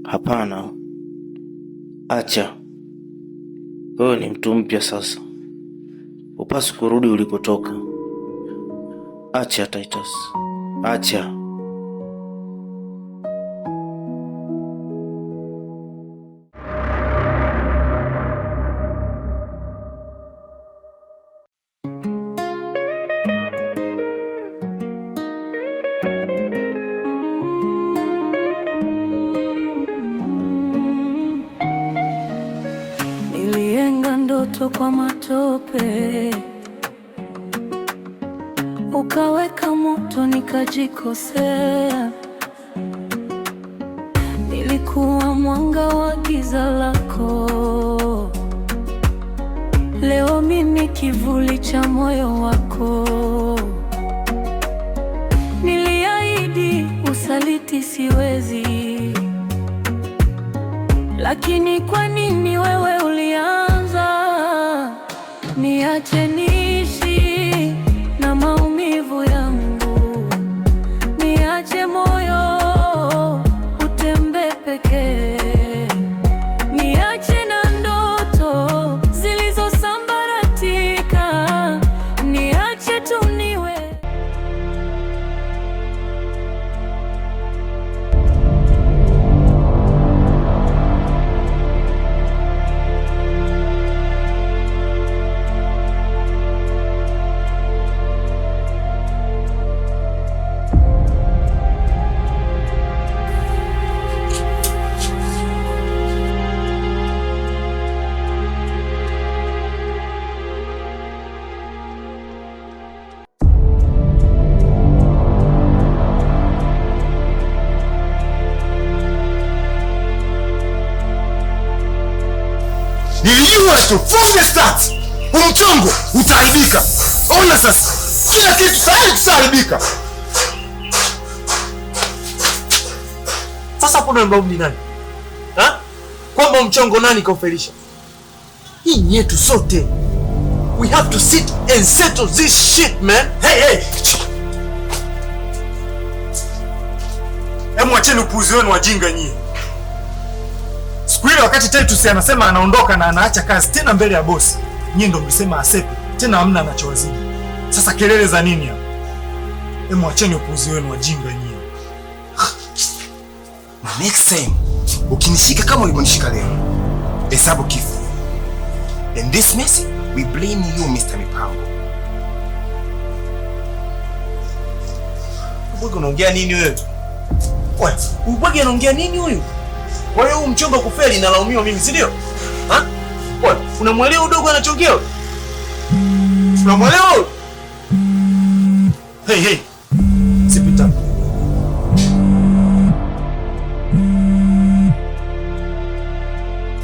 Hapana, acha. Wewe ni mtu mpya sasa, hupaswi kurudi ulikotoka. Acha Titus, acha. Nilijenga ndoto kwa matope, ukaweka moto nikajikosea. Nilikuwa mwanga wa giza lako, leo mimi kivuli cha moyo wako. Niliahidi usaliti siwezi, lakini kwa nini wewe ulianza? Niache niishi na maumivu yangu, niache moyo utembee pekee, niache na ndoto zilizosambaratika, niache tu niwe. Nilijua tu from the start huu mchongo utaharibika. Ona sasa, kila kitu tayari kishaharibika. Sasa hapo unamlaumu ni nani? Ha? Kwamba mchongo nani kaufelisha? Hii ni yetu sote. We have to sit and settle this shit, man. Hey, hey. Hebu acheni upuuzi wenu wajinga nyie. Siku ile wakati Titus anasema anaondoka na anaacha kazi tena mbele ya bosi, nyie ndo mlisema asepe tena, hamna anachowazidi. Sasa kelele za nini hapa? Hebu acheni upuuzi wenu wajinga nyie. Na next time ukinishika kama ulivyonishika leo, hesabu kifo. And this mess we blame you, Mr. Mipango. Ubwege unaongea nini wewe? Oya, ubwege anaongea nini huyu? Kwa hiyo huu mchongo kufeli nalaumiwa mimi, si ndio? Ha? Oya, unamwelewa udogo anachoongea? Unamwelewa huyu? Hey, hey. Sipita.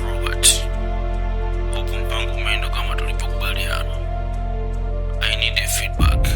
Robert, huku mpango umeenda kama tulivyokubaliana. I need a feedback.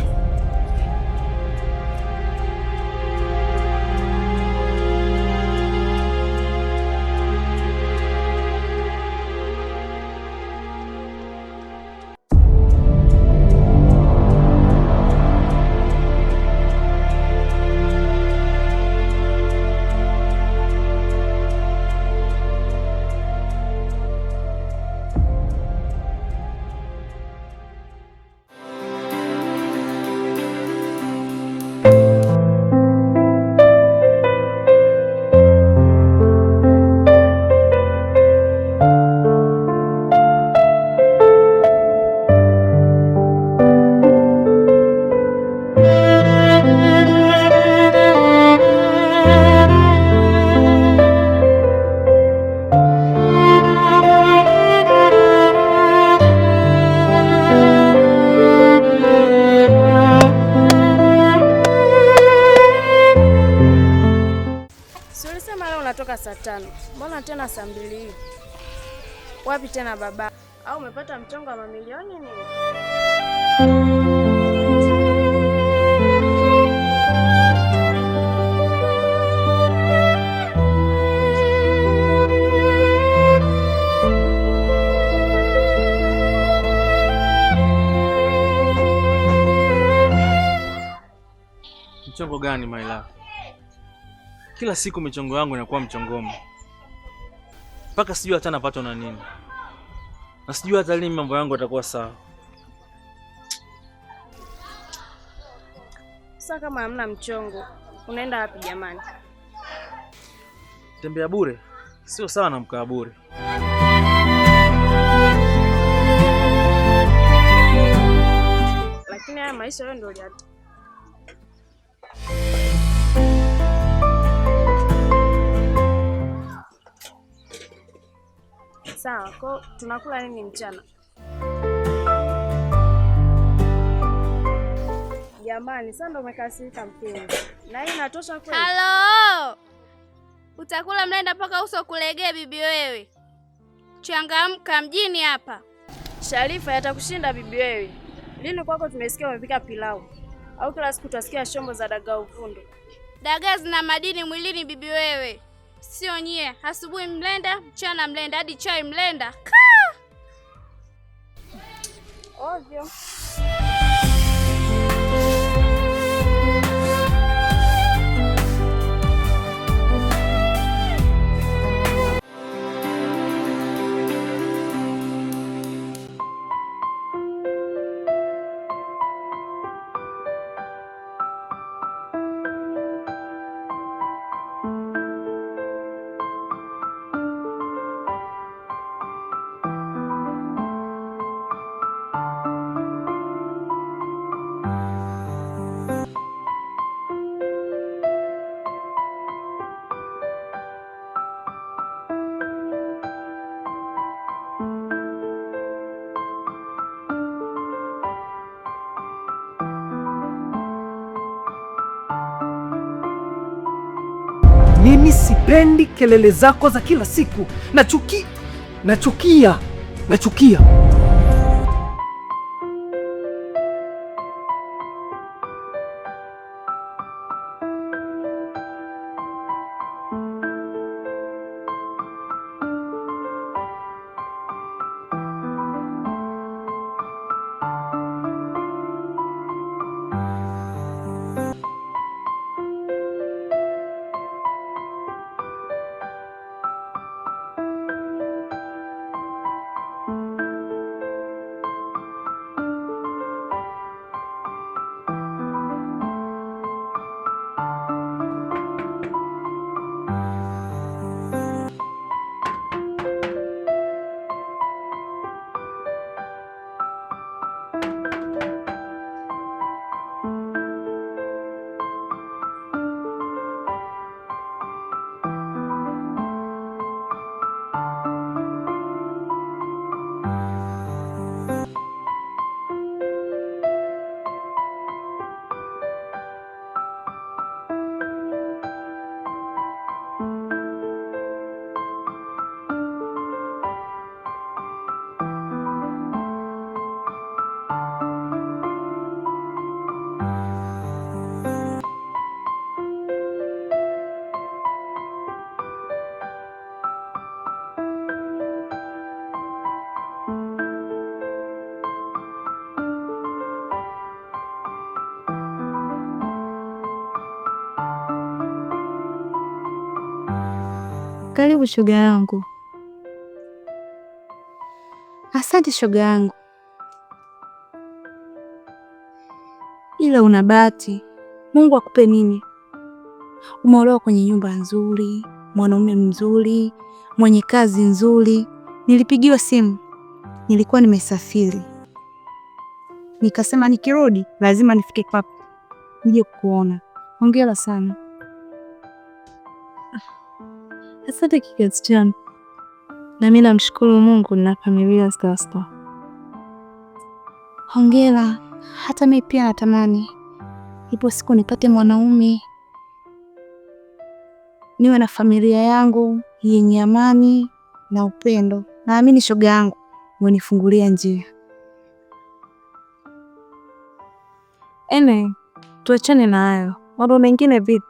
Si ulisema leo unatoka saa 5, mbona tena saa 2 hii? Wapi tena baba? Au umepata mchongo wa mamilioni nini? Mchongo gani, my love? Kila siku michongo yangu inakuwa mchongoma. Mpaka sijui hata napatwa na nini. Na sijui hata lini mambo yangu yatakuwa sawa. Sasa kama hamna mchongo, unaenda wapi jamani? Tembea bure sio sawa na mkaa bure. Lakini haya maisha wewe ndio uliata. Sawa, kwa tunakula nini mchana? Jamani, sasa ndo umekasirika mpenzi. Na hii inatosha kweli? Halo. Utakula mlenda mpaka uso kulegee bibi wewe. Changamka mjini hapa. Sharifa, yatakushinda bibi wewe. Lini kwako tumesikia umepika pilau? Au kila siku utasikia shombo za dagaa uvundo? Dagaa zina madini mwilini bibi wewe. Sio nyie, asubuhi mlenda, mchana mlenda, hadi chai mlenda. Kaa! Ovyo. Mimi sipendi kelele zako za kila siku. Nachukia, nachukia, nachukia. Karibu shoga yangu. Asante shoga yangu, ila una bahati. Mungu akupe nini? Umeolewa kwenye nyumba nzuri, mwanaume mzuri, mwenye kazi nzuri. Nilipigiwa simu, nilikuwa nimesafiri, nikasema nikirudi lazima nifike kwako nije kukuona. Hongera sana. Asante kipenzi changu. Na mimi namshukuru Mungu na familia sasa. Hongera. Hata mimi pia natamani ipo siku nipate mwanaume, niwe na familia yangu yenye amani na upendo. Naamini shoga yangu umenifungulia njia. Ene, tuachane na hayo mambo mengine vipi?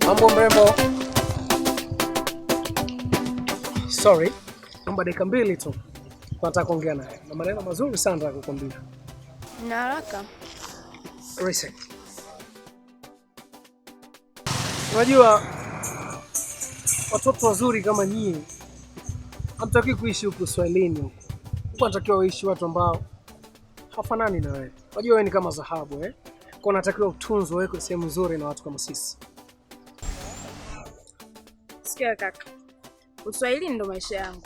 Mambo mrembo. Sorry, naomba dakika 2 tu. Nataka kuongea naye. Na maneno mazuri sana nataka kukwambia. Na haraka. Listen. Unajua watoto wazuri kama nyinyi hamtaki kuishi huku Swahilini huku. Huku anatakiwa waishi watu ambao hawafanani na wewe. Unajua wewe ni kama dhahabu eh? Kwa unatakiwa utunzwe, uwekwe sehemu nzuri na watu kama sisi. Sikia kaka, Uswahilini ndo maisha yangu.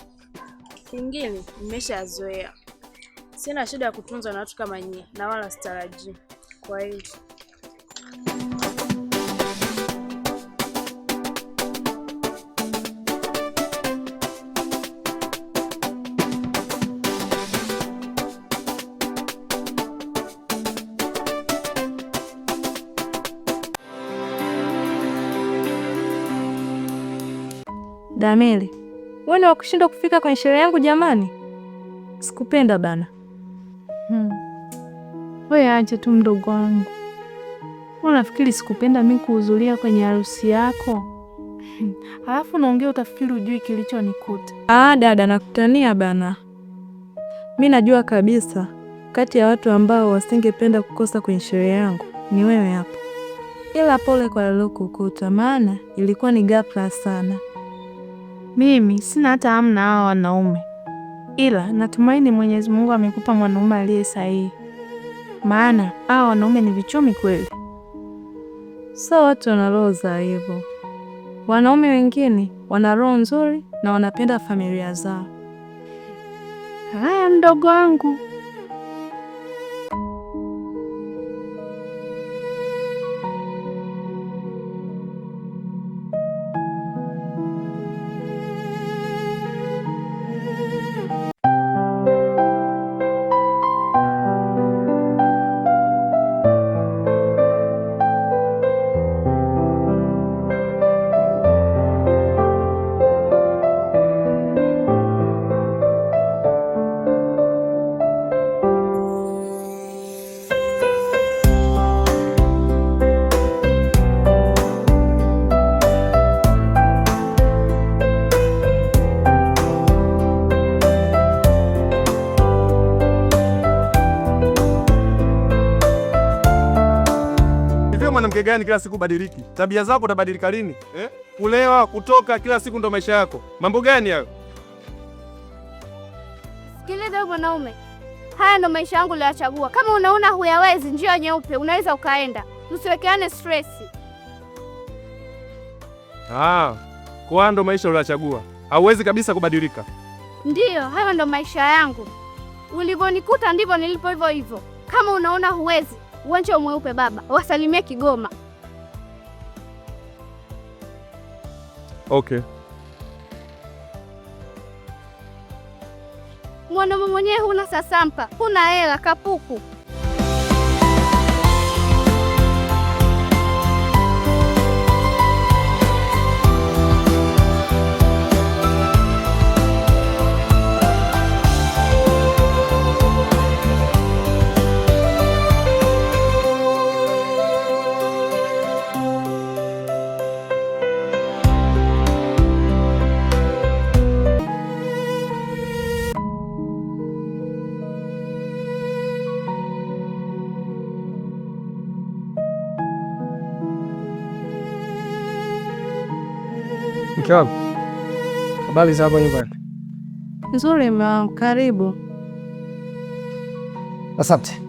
Kingine nimeshazoea. Sina shida ya kutunzwa na watu kama nyinyi na wala sitarajii. Kwa hiyo Dameli, wewe ni wa kushindwa kufika kwenye sherehe yangu jamani? Sikupenda bana. Wewe acha tu mdogo wangu. Unafikiri sikupenda mimi kuhudhuria kwenye harusi yako? Alafu naongea utafikiri ujui kilichonikuta. Ah, dada nakutania bana. Mi najua kabisa kati ya watu ambao wasingependa kukosa kwenye sherehe yangu ni wewe hapo. Ila pole kwa lilokukuta, maana ilikuwa ni ghafla sana. Mimi sina hata hamu na hawa wanaume, ila natumaini Mwenyezi Mungu amekupa mwanaume aliye sahihi, maana hawa wanaume ni vichumi kweli. So watu wana roho za hivyo. Wanaume wengine wana roho nzuri na wanapenda familia zao. Haya mdogo wangu. Mwanamke gani kila siku badiliki? Tabia zako utabadilika lini? Eh? Kulewa, kutoka kila siku ndo maisha yako. Mambo gani hayo? Sikiliza wewe mwanaume. Haya ndo maisha yangu niliyochagua. Kama unaona huyawezi, njia nyeupe unaweza ukaenda. Tusiwekeane stress. Ah, kwa ndo maisha uliyochagua. Hauwezi kabisa kubadilika. Ndiyo, hayo ndo maisha yangu. Ulivyonikuta ndivyo nilipo hivyo hivyo. Kama unaona huwezi, uwanja mweupe baba, wasalimie Kigoma. Okay. Mwanaume mwenyewe huna sasampa, huna hela, kapuku. Mke wangu, habari za hapo nyumbani? Nzuri mume wangu, karibu. Asante.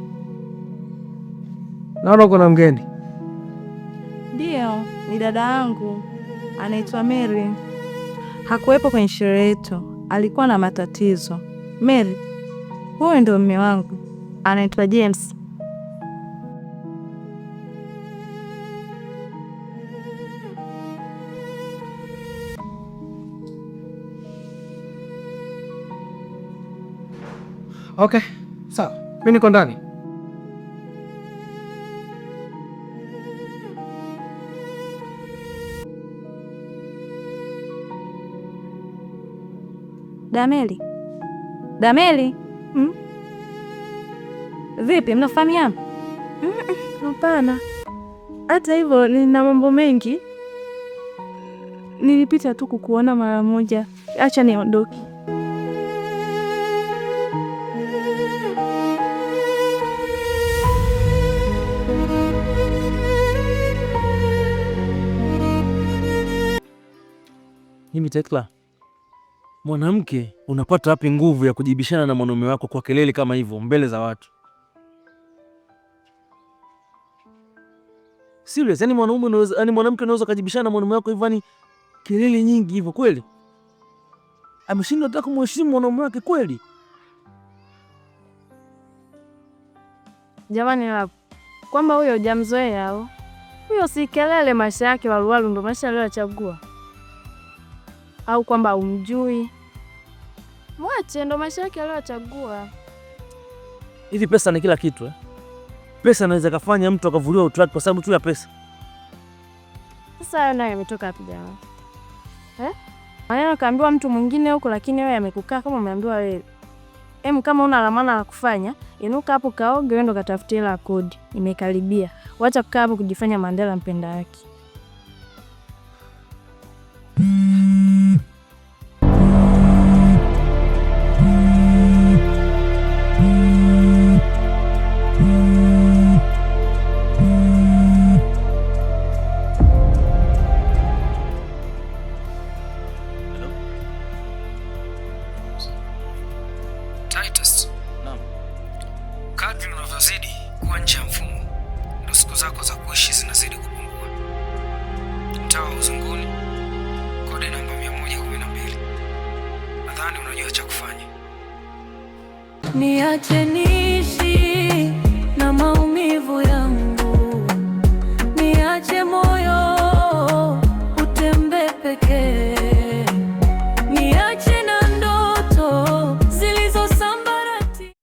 Naona uko na mgeni. Ndiyo, ni dada yangu anaitwa Mary. Hakuwepo kwenye sherehe yetu, alikuwa na matatizo. Mary, huyu ndio mume wangu, anaitwa James. Okay, sawa. Mimi niko ndani. Dameli, Dameli, Vipi, mnafahamiana? Hapana. Hata hivyo nina mambo mengi. Nilipita tu kukuona mara moja, acha niondoke. Mimi Tekla, mwanamke unapata wapi nguvu ya kujibishana na mwanaume wako kwa kelele kama hivyo mbele za watu? Serious, yani mwanaume unaweza, yani mwanamke unaweza kujibishana na mwanaume wako hivyo, yani kelele nyingi hivyo kweli? Ameshindwa hata kumheshimu mwanaume wake kweli? Jamani, lapo kwamba huyo hujamzoea au huyo si kelele, maisha yake waluwalu ndo maisha aliyochagua, au kwamba umjui? Mwache, ndo maisha yake aliyochagua. Hivi pesa ni kila kitu eh? Pesa inaweza kafanya mtu akavuliwa utu wake kwa sababu tu ya pesa. Sasa hayo nayo yametoka wapi jamani? Eh? Maneno kaambiwa mtu mwingine huko, lakini wewe yamekukaa kama umeambiwa wewe. Em, kama una la maana la kufanya, inuka hapo kaoge, uende ukatafutie hela ya kodi. Imekaribia. Wacha kukaa hapo kujifanya Mandela mpenda haki. Titus. Naam. Kadri unavyozidi kuwa nje ya mfumo, ndo siku zako za kuishi zinazidi kupungua. Mtaa wa Uzunguni, kodi namba 112. Nadhani unajua cha kufanya. Niache niishi.